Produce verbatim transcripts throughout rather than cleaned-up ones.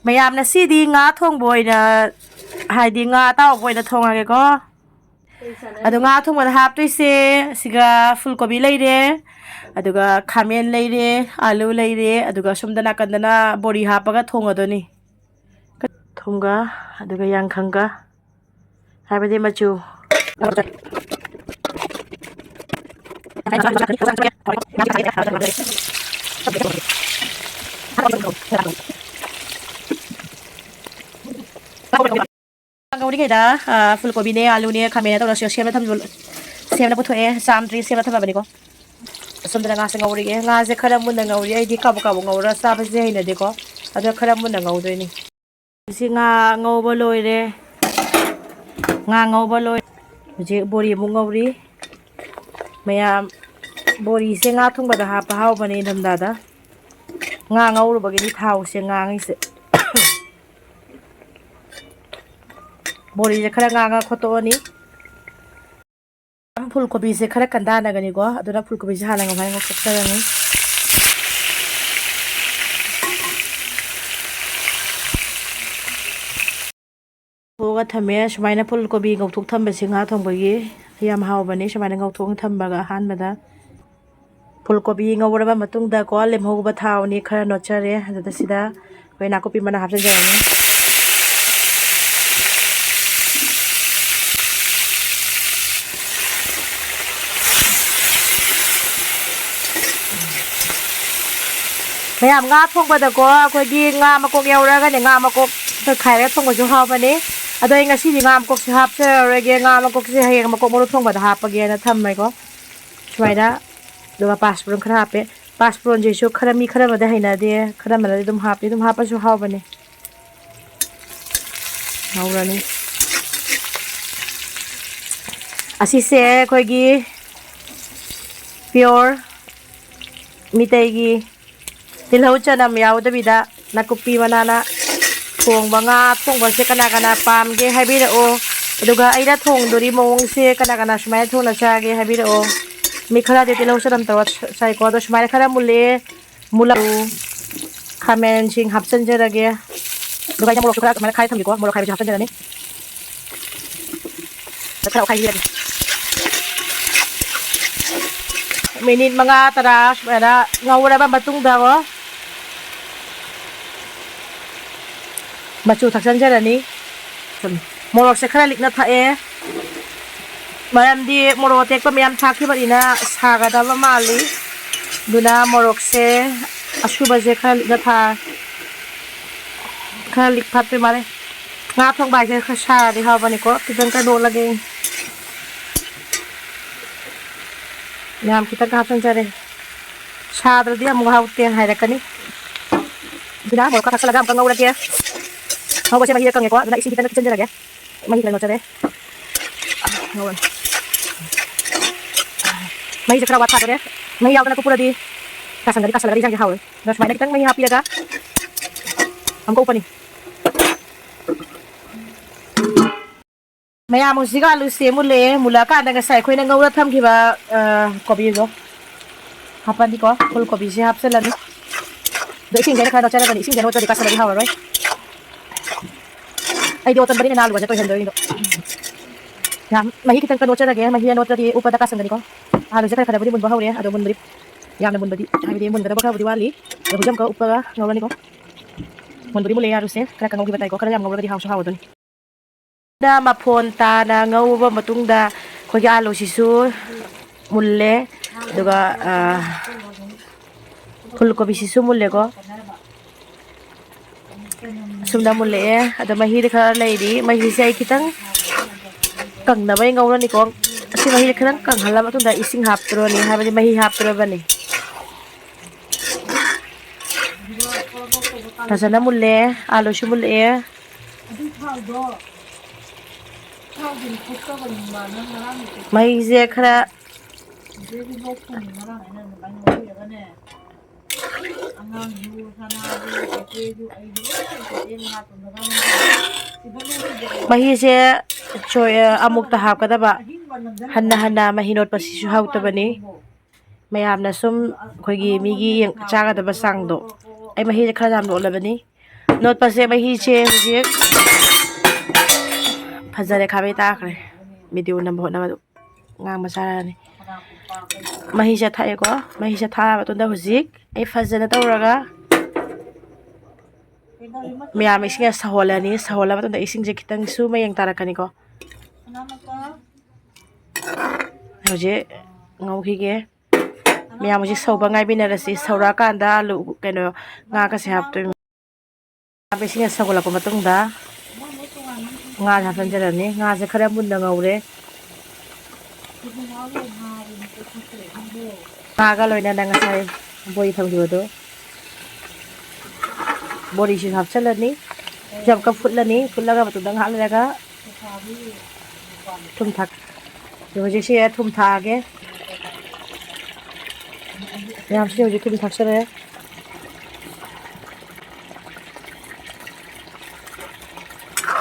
ꯃꯌꯥꯝꯅ ꯁꯤꯗꯤ ꯉꯥ ꯊꯣꯡꯕ ꯑꯣꯏꯅ, ꯍꯥꯏꯗꯤ ꯉꯥ ꯑꯇꯥꯎꯕ ꯑꯣꯏꯅ ꯊꯣꯡꯉꯒꯦꯀꯣ꯫ ꯑꯗꯣ ꯉꯥ ꯊꯣꯡꯕꯗ ꯍꯥꯞꯇꯣꯏꯁꯦ ꯁꯤꯒ ꯐꯨꯜ ꯀꯣꯕꯤ ꯂꯩꯔꯦ, ꯑꯗꯨꯒ ꯈꯥꯃꯦꯟ ꯂꯩꯔꯦ, ꯑꯥꯂꯨ ꯂꯩꯔꯦ, ꯑꯗꯨꯒ ꯁꯣꯝꯗ ꯅꯥꯀꯟꯗꯅ ꯕꯣꯔꯤ ꯍꯥꯞꯄꯒ ꯊꯣꯡꯉꯗꯣꯏꯅꯤ꯫ ꯊꯨꯝꯒ, ꯑꯗꯨꯒ ꯌꯥꯡꯈꯪꯒ, ꯍꯥꯏꯕꯗꯤ ꯃꯆꯨ꯫ ꯉꯧꯔꯤꯉꯩꯗ, ꯑ, ꯐꯨꯜ ꯀꯣꯕꯤꯅꯦ, ꯑꯥꯂꯨꯅꯦ, ꯈꯥꯃꯦꯟ ꯇꯧꯔꯒ ꯁꯦꯝꯅ ꯊꯝ-, ꯁꯦꯝꯅ ꯄꯨꯊꯣꯛꯑꯦ, ꯆꯥꯝꯗ꯭ꯔꯤ, ꯁꯦꯝꯅ ꯊꯝꯃꯕꯅꯤꯀꯣ꯫ ꯑꯁꯣꯝꯗꯅ ꯉꯥꯁꯦ ꯉꯧꯔꯤꯒꯦ꯫ ꯉꯥꯁꯦ ꯈꯔ ꯃꯨꯟꯅ ꯉꯧꯔꯤ, ꯑꯩꯗꯤ ꯀꯥꯕꯛ ꯀꯥꯕꯛ ꯉꯧꯔꯒ ꯆꯥꯕꯁꯦ ꯍꯩꯅꯗꯦꯀꯣ, ꯑꯗꯣ ꯈꯔ ꯃꯨꯟꯅ ꯉꯧꯗꯣꯏꯅꯤ꯫ ꯁꯤ ꯉꯥ ꯉꯧꯕ ꯂꯣꯏꯔꯦ, ꯉꯥ ꯉꯧꯕ ꯂꯣꯏꯔꯦ꯫ ꯍꯧꯖꯤꯛ ꯕꯣꯔꯤ ꯑꯃꯨꯛ ꯉꯧꯔꯤ꯫ ꯃꯌꯥꯝ, ꯕꯣꯔꯤꯁꯦ ꯉꯥ ꯊꯣꯡꯕꯗ ꯍꯥꯞꯄ ꯍꯥꯎꯕꯅꯦ ꯏꯪꯊꯝꯊꯥꯗ꯫ ꯉꯥ ꯉꯧꯔꯨꯕꯒꯤꯗꯤ ꯊꯥꯎꯁꯦ ꯉꯥꯡꯉꯤꯁꯦ꯫ ꯕꯣꯔꯤꯁꯦ ꯈꯔ ꯉꯥꯡꯉ ꯈꯣꯠꯇꯣꯛꯑꯅꯤ꯫ ꯐꯨꯜ ꯀꯣꯕꯤꯁꯦ ꯈꯔ ꯀꯟꯊꯅꯒꯅꯤꯀꯣ, ꯑꯗꯨꯅ ꯐꯨꯜ ꯀꯣꯕꯤꯁꯦ ꯍꯥꯟꯅ ꯉꯧꯍꯥꯏ ꯉꯧꯊꯣꯛꯆꯔꯅꯤ꯫ ꯊꯣꯛꯑꯒ ꯊꯝꯃꯦ꯫ ꯁꯨꯃꯥꯏꯅ ꯐꯨꯜ ꯀꯣꯕꯤ ꯉꯧꯊꯣꯛ ꯊꯝꯕꯁꯦ ꯉꯥ ꯊꯣꯡꯕꯒꯤ ꯌꯥꯝ ꯍꯥꯎꯕꯅꯦ꯫ ꯁꯨꯃꯥꯏꯅ ꯉꯧꯊꯣꯛꯑ ꯊꯝꯕꯒ ꯑꯍꯥꯟꯕꯗ ꯐꯨꯜ ꯀꯣꯕꯤ ꯉꯧꯔꯕ ꯃꯇꯨꯡꯗꯀꯣ, ꯂꯦꯝꯍꯧꯕ ꯊꯥꯎꯅꯤ ꯈꯔ ꯅꯣꯠꯆꯔꯦ꯫ ꯑꯗꯨꯗ ꯁꯤꯗ ꯑꯩꯈꯣꯏ ꯅꯥꯀꯨꯞꯄꯤ ꯃꯅꯥ ꯍꯥꯞꯆꯤꯟꯖꯔꯅꯤ꯫ ꯃꯌꯥꯝ, ꯉꯥ ꯊꯣꯡꯕꯗꯀꯣ ꯑꯩꯈꯣꯏꯒꯤ ꯉꯥ ꯃꯀꯣꯛ ꯌꯥꯎꯔꯛꯑꯒꯅꯦ, ꯉꯥ ꯃꯀꯣꯛ ꯇꯣꯏꯈꯥꯏꯔꯒ ꯊꯣꯡꯕꯁꯨ ꯍꯥꯎꯕꯅꯦ꯫ ꯑꯗꯣ ꯑꯩ ꯉꯁꯤꯗꯤ ꯉꯥ ꯃꯀꯣꯛꯁꯦ ꯍꯥꯞꯆꯔꯔꯣꯏꯒꯦ, ꯉꯥ ꯃꯀꯣꯛꯁꯦ ꯍꯌꯦꯡ ꯃꯀꯣꯛ ꯃꯔꯨ ꯊꯣꯡꯕꯗ ꯍꯥꯞꯄꯒꯦꯅ ꯊꯝꯃꯦꯀꯣ꯫ ꯁꯨꯃꯥꯏꯅ꯫ ꯑꯗꯨꯒ ꯄꯥꯁꯄꯣꯔꯟ ꯈꯔ ꯍꯥꯞꯄꯦ꯫ ꯄꯥꯁꯄꯣꯔꯟꯁꯤꯁꯨ ꯈꯔ, ꯃꯤ ꯈꯔ ꯑꯃꯗꯤ ꯍꯩꯅꯗꯦ, ꯈꯔ ꯑꯃꯅꯗꯤ ꯑꯗꯨꯝ ꯍꯥꯞꯄꯤ, ꯑꯗꯨꯝ ꯍꯥꯞꯄꯁꯨ ꯍꯥꯎꯕꯅꯦ꯫ ꯉꯧꯔꯅꯤ꯫ ꯑꯁꯤꯁꯦ ꯑꯩꯈꯣꯏꯒꯤ pure ꯃꯤꯇꯩꯒꯤ ꯇꯤꯜꯍꯧ ꯆꯅꯝ ꯌꯥꯎꯗꯕꯤꯗ ꯅꯥꯀꯨꯞꯄꯤ ꯃꯅꯥꯅ ꯊꯣꯡꯕ ꯉꯥ ꯊꯣꯡꯕꯁꯦ ꯀꯅꯥ ꯀꯅꯥ ꯄꯥꯝꯒꯦ ꯍꯥꯏꯕꯤꯔꯛꯑꯣ꯫ ꯑꯗꯨꯒ ꯑꯩꯅ ꯊꯣꯡꯗꯣꯔꯤ ꯃꯑꯣꯡꯁꯦ ꯀꯅꯥ ꯀꯅꯥ ꯁꯨꯃꯥꯏꯅ ꯊꯣꯡꯅ ꯆꯥꯒꯦ ꯍꯥꯏꯕꯤꯔꯛꯑꯣ꯫ ꯃꯤ ꯈꯔꯗꯤ ꯇꯤꯜꯍꯧ ꯆꯅꯝ ꯇꯧꯔ ꯆꯥꯏꯀꯣ, ꯑꯗꯣ ꯁꯨꯃꯥꯏꯅ ꯈꯔ ꯃꯨꯜꯂꯦ, ꯃꯨꯜꯂꯛꯎ꯫ ꯈꯥꯃꯦꯟꯁꯤꯡ ꯍꯥꯞꯆꯤꯟꯖꯔꯒꯦ꯫ ꯑꯗꯨꯒ ꯑꯩꯅ ꯃꯣꯔꯣꯛꯁꯨ ꯈꯔ ꯑꯗꯨꯃꯥꯏꯅ ꯈꯥꯏ ꯊꯝꯒꯦꯀꯣ, ꯃꯣꯔꯣꯛ ꯈꯥꯏꯕꯁꯨ ꯍꯥꯞꯆꯤꯟꯖꯔꯅꯤ꯫ ꯈꯔ ꯈꯥꯏꯕꯤꯔꯒꯦ꯫ ꯃꯤꯅꯤꯠ ꯃꯉꯥ ꯇꯔꯥ ꯁꯨꯃꯥꯏꯅ ꯉꯧꯔꯕ ꯃꯇꯨꯡꯗꯀꯣ, ꯃꯆꯨ ꯊꯥꯛꯆꯟꯖꯔꯅꯤ꯫ ꯃꯣꯔꯣꯛꯁꯦ ꯈꯔ ꯂꯤꯛꯅ ꯊꯛꯑꯦ, ꯃꯔꯝꯗꯤ ꯃꯣꯔꯣꯛ ꯑꯇꯦꯛꯄ ꯃꯌꯥꯝ ꯊꯥꯛꯈꯤꯕꯅꯤꯅ ꯁꯥꯒꯗꯕ ꯃꯥꯜꯂꯤ꯫ ꯑꯗꯨꯅ ꯃꯣꯔꯣꯛꯁꯦ ꯑꯁꯨꯕꯁꯦ ꯈꯔ ꯂꯤꯛꯅ ꯊꯥ-, ꯈꯔ ꯂꯤꯛ ꯊꯥꯛꯇꯣꯏ ꯃꯥꯜꯂꯦ꯫ ꯉꯥ ꯊꯣꯡꯕ ꯍꯥꯏꯁꯦ ꯈꯔ ꯁꯥꯔꯗꯤ ꯍꯥꯎꯕꯅꯤꯀꯣ꯫ ꯈꯤꯇꯪ ꯀꯩꯅꯣꯂꯒꯦ꯫ ꯌꯥꯝ ꯈꯤꯇꯪ ꯍꯥꯞꯆꯤꯟꯖꯔꯦ꯫ ꯁꯥꯗ꯭ꯔꯗꯤ ꯑꯃꯨꯛ ꯍꯥꯎꯇꯦ ꯍꯥꯏꯔꯛꯀꯅꯤ꯫ ꯁꯤꯗ ꯃꯣꯔꯣꯛ ꯈꯔ ꯊꯥꯛꯆꯜꯂꯒ ꯑꯃꯨꯛꯀ ꯉꯧꯔꯒꯦ꯫ ꯉꯧꯕꯁꯦ ꯃꯍꯤꯗ ꯀꯪꯉꯦꯀꯣ, ꯑꯗꯨꯅ ꯏꯁꯤꯡ ꯈꯤꯇꯪ ꯍꯥꯞꯆꯤꯟꯖꯔꯒꯦ꯫ ꯃꯍꯤ ꯈꯤꯇꯪ ꯅꯣꯠꯆꯔꯦ꯫ ꯉꯧꯔꯅꯤ꯫ ꯃꯍꯤꯁꯦ ꯈꯔ ꯋꯥꯠ ꯁꯥꯗꯣꯔꯦ꯫ ꯃꯍꯤ ꯌꯥꯎꯗꯅ ꯀꯨꯞꯄꯨꯔꯗꯤ ꯀꯥꯁꯟꯒꯅꯤ, ꯀꯥꯁꯜꯂꯒꯗꯤ ꯏꯟꯖꯥꯡꯁꯦ ꯍꯥꯎꯔꯣꯏ꯫ ꯑꯗꯣ ꯁꯨꯃꯥꯏꯅ ꯈꯤꯇꯪ ꯃꯍꯤ ꯍꯥꯞꯄꯤꯔꯒ ꯑꯃꯨꯛꯀ ꯎꯞꯄꯅꯤ꯫ ꯃꯌꯥꯝ, ꯍꯧꯖꯤꯛ ꯑꯂꯨꯁꯦ ꯃꯨꯜꯂꯛꯑꯦ꯫ ꯃꯨꯜꯂꯛꯑꯀꯥꯟꯗ ꯉꯁꯥꯏ ꯑꯩꯈꯣꯏꯅ ꯉꯧꯔ ꯊꯝꯈꯤꯕ, ꯑ, ꯀꯣꯕꯤꯗꯣ ꯍꯥꯞꯄꯅꯤꯀꯣ꯫ ꯐꯨꯜ ꯀꯣꯕꯤꯁꯦ ꯍꯥꯞꯆꯤꯜꯂꯅꯤ꯫ ꯑꯗꯣ ꯏꯁꯤꯡꯁꯦ ꯑꯩꯅ ꯈꯔ ꯅꯣꯠꯆꯔꯒꯅꯤ꯫ ꯏꯁꯤꯡꯁꯦ ꯅꯣꯠꯇ꯭ꯔꯗꯤ ꯀꯥꯁꯜꯂꯗꯤ ꯍꯥꯎꯔꯔꯣꯏ꯫ ꯑꯩꯗꯤ ꯑꯣꯠꯇꯟꯕꯅꯤꯅ ꯅꯥꯜꯂꯨꯕꯁꯦ ꯇꯣꯏꯍꯟꯗꯣꯏꯅꯤꯗꯣ꯫ ꯌꯥꯝ ꯃꯍꯤ ꯈꯤꯇꯪ ꯅꯣꯠꯆꯔꯒꯦ꯫ ꯃꯍꯤ ꯅꯣꯠꯇ꯭ꯔꯗꯤ ꯎꯞꯄꯗ ꯀꯥꯁꯟꯒꯅꯤꯀꯣ꯫ ꯑꯂꯨꯁꯦ ꯈꯔ ꯈꯔꯕꯨꯗꯤ ꯃꯨꯟꯕ ꯍꯧꯔꯦ꯫ ꯑꯗꯣ ꯃꯨꯟꯕꯗꯤ, ꯌꯥꯝꯅ ꯃꯨꯟꯕꯗꯤ, ꯍꯥꯏꯕꯗꯤ ꯃꯨꯟꯒꯗꯕ ꯈꯔꯕꯨꯗꯤ ꯋꯥꯠꯂꯤ꯫ ꯑꯗꯣ ꯍꯧꯖꯤꯛ ꯑꯃꯨꯛꯀ ꯎꯞꯄꯒ ꯉꯧꯔꯅꯤꯀꯣ꯫ ꯃꯨꯟꯕꯨꯗꯤ ꯃꯨꯜꯂꯦ ꯑꯂꯨꯁꯦ꯫ ꯈꯔ ꯀꯪꯍꯧꯈꯤꯕ ꯇꯥꯏꯀꯣ꯫ ꯈꯔ ꯌꯥꯝ ꯉꯧꯔꯒꯗꯤ ꯍꯥꯎꯁꯨ ꯍꯥꯎꯗꯣꯏꯅꯤ꯫ ꯃꯐꯣꯟ ꯇꯥꯅ ꯉꯧꯔꯕ ꯃꯇꯨꯡꯗ ꯑꯩꯈꯣꯏꯒꯤ ꯑꯥꯂꯨꯁꯤꯁꯨ ꯃꯨꯜꯂꯦ꯫ ꯑꯗꯨꯒ, ꯑ, ꯐꯨꯜ ꯀꯣꯕꯤꯁꯤꯁꯨ ꯃꯨꯜꯂꯦꯀꯣ꯫ ꯑꯁꯨꯝꯅ ꯃꯨꯜꯂꯛꯑꯦ꯫ ꯑꯗꯣ ꯃꯍꯤꯗꯤ ꯈꯔ ꯂꯩꯔꯤ꯫ ꯃꯍꯤꯁꯦ ꯑꯩ ꯈꯤꯇꯪ ꯀꯪꯅꯕ ꯑꯩ ꯉꯧꯔꯅꯤꯀꯣ꯫ ꯑꯁꯤ ꯃꯍꯤꯁꯦ ꯈꯤꯇꯪ ꯀꯪꯍꯜꯂ ꯃꯇꯨꯡꯗ ꯏꯁꯤꯡ ꯍꯥꯞꯇ꯭ꯔꯣꯅꯤ, ꯍꯥꯏꯕꯗꯤ ꯃꯍꯤ ꯍꯥꯞꯇ꯭ꯔꯕꯅꯤ꯫ ꯐꯖꯅ ꯃꯨꯜꯂꯦ, ꯑꯥꯂꯨꯁꯨ ꯃꯨꯜꯂꯛꯑꯦ꯫ ꯃꯩꯁꯦ ꯈꯔ ꯃꯍꯤꯁꯦ ꯆꯣꯏ-, ꯑꯃꯨꯛꯇ ꯍꯥꯞꯀꯗꯕ, ꯍꯟꯅ ꯍꯟꯅ ꯃꯍꯤ ꯅꯣꯠꯄꯁꯤꯁꯨ ꯍꯥꯎꯇꯕꯅꯤ꯫ ꯃꯌꯥꯝꯅ ꯁꯨꯝ ꯑꯩꯈꯣꯏꯒꯤ ꯃꯤꯒꯤ ꯌꯦꯡ-, ꯆꯥꯒꯗꯕ ꯆꯥꯡꯗꯣ, ꯑꯩ ꯃꯍꯤꯁꯦ ꯈꯔ ꯌꯥꯝ ꯅꯣꯠꯂꯕꯅꯤ꯫ ꯅꯣꯠꯄꯁꯦ ꯃꯍꯤꯁꯦ ꯍꯧꯖꯤꯛ ꯐꯖꯔꯦ, ꯈꯥꯕꯩ ꯇꯥꯈ꯭ꯔꯦ꯫ ꯚꯤꯗꯤꯑꯣ ꯅꯝꯕ ꯍꯣꯠꯅꯕꯗ ꯉꯥꯡꯕ ꯆꯥꯔꯅꯤ꯫ ꯃꯍꯤꯁꯦ ꯊꯥꯛꯑꯦꯀꯣ꯫ ꯃꯍꯤꯁꯦ ꯊꯥꯔ ꯃꯇꯨꯡꯗ ꯍꯧꯖꯤꯛ ꯑꯩ ꯐꯖꯅ ꯇꯧꯔꯒ ꯃꯌꯥꯝ ꯏꯁꯤꯡꯁꯦ ꯁꯧꯍꯜꯂꯅꯤ꯫ ꯁꯧꯍꯜꯂ ꯃꯇꯨꯡꯗ ꯏꯁꯤꯡꯁꯦ ꯈꯤꯇꯪꯁꯨ ꯃꯌꯦꯡ ꯇꯥꯔꯛꯀꯅꯤꯀꯣ꯫ ꯍꯧꯖꯤꯛ ꯉꯧꯈꯤꯒꯦ꯫ ꯃꯌꯥꯝ ꯍꯧꯖꯤꯛ ꯁꯧꯕ ꯉꯥꯏꯃꯤꯟꯅꯔꯁꯤ꯫ ꯁꯧꯔꯛꯑꯀꯥꯟꯗ ꯑꯂꯨ, ꯀꯩꯅꯣ, ꯉꯥꯒꯁꯦ ꯍꯥꯞꯇꯣꯏꯅꯤ꯫ ꯏꯁꯤꯡ ꯁꯧꯒꯠꯂꯛꯄ ꯃꯇꯨꯡꯗ ꯉꯥꯁꯦ ꯍꯥꯞꯆꯤꯟꯖꯔꯅꯤ꯫ ꯉꯥꯁꯦ ꯈꯔ ꯃꯨꯟꯅ ꯉꯧꯔꯦ꯫ ꯉꯥꯒ ꯂꯣꯏꯅꯅ ꯉꯁꯥꯏ ꯕꯣꯔꯤ ꯊꯝꯈꯤꯕꯗꯣ, ꯕꯣꯔꯤꯁꯤꯁꯨ ꯍꯥꯞꯆꯤꯜꯂꯅꯤ꯫ ꯌꯥꯝ ꯀꯟ ꯐꯨꯠꯂꯅꯤ꯫ ꯐꯨꯠꯂꯒ ꯃꯇꯨꯡꯗ ꯉꯥꯏꯍꯥꯛ ꯂꯩꯔꯒ ꯊꯨꯝ ꯊꯥꯛ-, ꯍꯧꯖꯤꯛꯁꯦ ꯊꯨꯝ ꯊꯥꯛꯑꯒꯦ꯫ ꯃꯌꯥꯝꯁꯦ ꯍꯧꯖꯤꯛ ꯊꯨꯝ ꯊꯥꯛꯆꯔꯦ꯫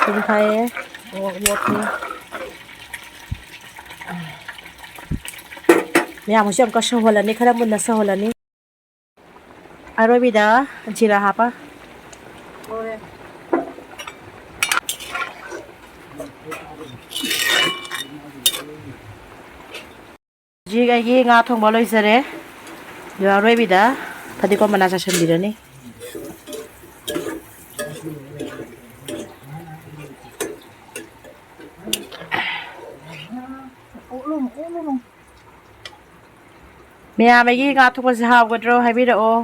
ꯊꯨꯝ ꯊꯥꯛꯑꯦ꯫ ꯃꯣꯔꯣꯛ ꯃꯣꯠꯇꯨ꯫ ꯃꯌꯥꯝ ꯍꯧꯖꯤꯛ ꯑꯃꯨꯛꯀ ꯁꯧꯍꯜꯂꯅꯤ, ꯈꯔ ꯃꯨꯟꯅ ꯁꯧꯍꯜꯂꯅꯤ꯫ ꯑꯔꯣꯏꯕꯤꯗ ꯖꯤꯔꯥ ꯍꯥꯞꯄ꯫ ꯍꯧꯖꯤꯛ ꯑꯩꯒꯤ ꯉꯥ ꯊꯣꯡꯕ ꯂꯣꯏꯖꯔꯦ꯫ ꯑꯗꯨꯒ ꯑꯔꯣꯏꯕꯤꯗ ꯐꯗꯤꯒꯣꯝ ꯃꯅꯥ ꯆꯥꯏꯁꯤꯟꯕꯤꯔꯅꯤ꯫ ꯃꯌꯥꯝ ꯑꯩꯒꯤ ꯉꯥ ꯊꯣꯡꯕꯁꯦ ꯍꯥꯎꯒꯗ꯭ꯔꯣ? ꯍꯥꯏꯕꯤꯔꯛꯑꯣ꯫